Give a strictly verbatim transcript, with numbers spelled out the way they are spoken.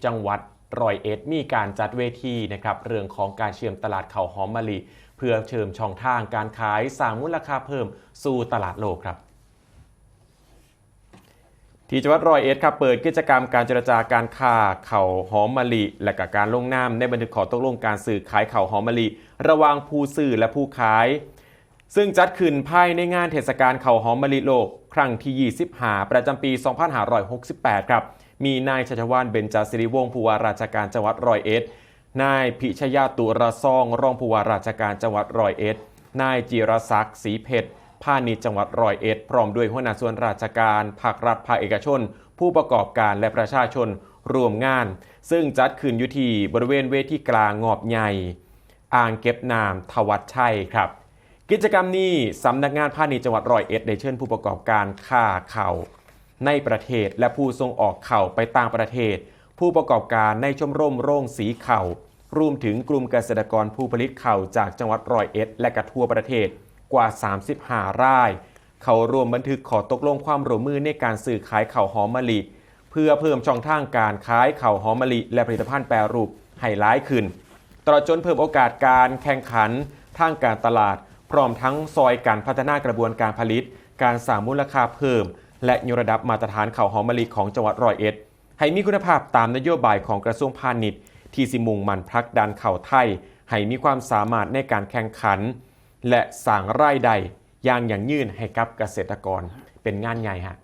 จังหวัดร้อยเอ็ดมีการจัดเวทีนะครับ เรื่องของการเชื่อมตลาดข้าวหอมมะลิ เพื่อเชื่อมช่องทางการขาย สร้างมูลค่าเพิ่มสู่ตลาดโลกครับ ที่จังหวัดร้อยเอ็ดครับ เปิดกิจกรรมการเจรจาการค้าข้าวหอมมะลิ และก็การลงนามในบันทึกข้อตกลงการซื้อขายข้าวหอมมะลิ ระหว่างผู้ซื้อและผู้ขาย ซึ่งจัดขึ้นภายในงานเทศกาลข้าวหอมมะลิโลก ครั้งที่ ยี่สิบห้า ประจำปี สองพันห้าร้อยหกสิบแปด ครับ มีนายชัชวาล เบญจสิริวงศ์ ผู้ว่าราชการจังหวัดร้อยเอ็ด นายพิชยา ตุรซอง รองผู้ว่าราชการจังหวัดร้อยเอ็ด นายจิรศักดิ์ ศรีเพชร พาณิชย์จังหวัดร้อยเอ็ด พร้อมด้วยหัวหน้าส่วนราชการ ภาครัฐ ภาคเอกชน ผู้ประกอบการ และประชาชนร่วมงาน ซึ่งจัดขึ้นอยู่ที่บริเวณเวทีกลางงอบใหญ่ อ่างเก็บน้ำธวัชชัยครับ กิจกรรมนี้ สำนักงานพาณิชย์จังหวัดร้อยเอ็ด ได้เชิญผู้ประกอบการค้าข้าวในประเทศ และผู้ส่งออกข้าวไปต่างประเทศ ผู้ประกอบการในชมรมโรงสีข้าว รวมถึงกลุ่มเกษตรกรผู้ผลิตข้าวจากจังหวัดร้อยเอ็ด และก็ทั่วประเทศกว่า สามสิบห้า ราย เข้าร่วมบันทึกข้อตกลงความร่วมมือในการซื้อขายข้าวหอมมะลิ เพื่อเพิ่มช่องทางการขายข้าวหอมมะลิ และผลิตภัณฑ์แปรรูปให้หลายขึ้น ตลอดจนเพิ่มโอกาสการแข่งขันทางการตลาด พร้อมทั้งซอยการพัฒนากระบวนการผลิต การสร้างมูลค่าเพิ่ม และยกระดับมาตรฐานข้าวหอมมะลิของจังหวัดร้อยเอ็ด ให้มีคุณภาพตามนโยบายของกระทรวงพาณิชย์ ที่สิมุ่งมั่นผลักดันข้าวไทย ให้มีความสามารถในการแข่งขัน และสร้างรายได้อย่างยั่งยืนให้กับเกษตรกร เป็นงานใหญ่ฮะ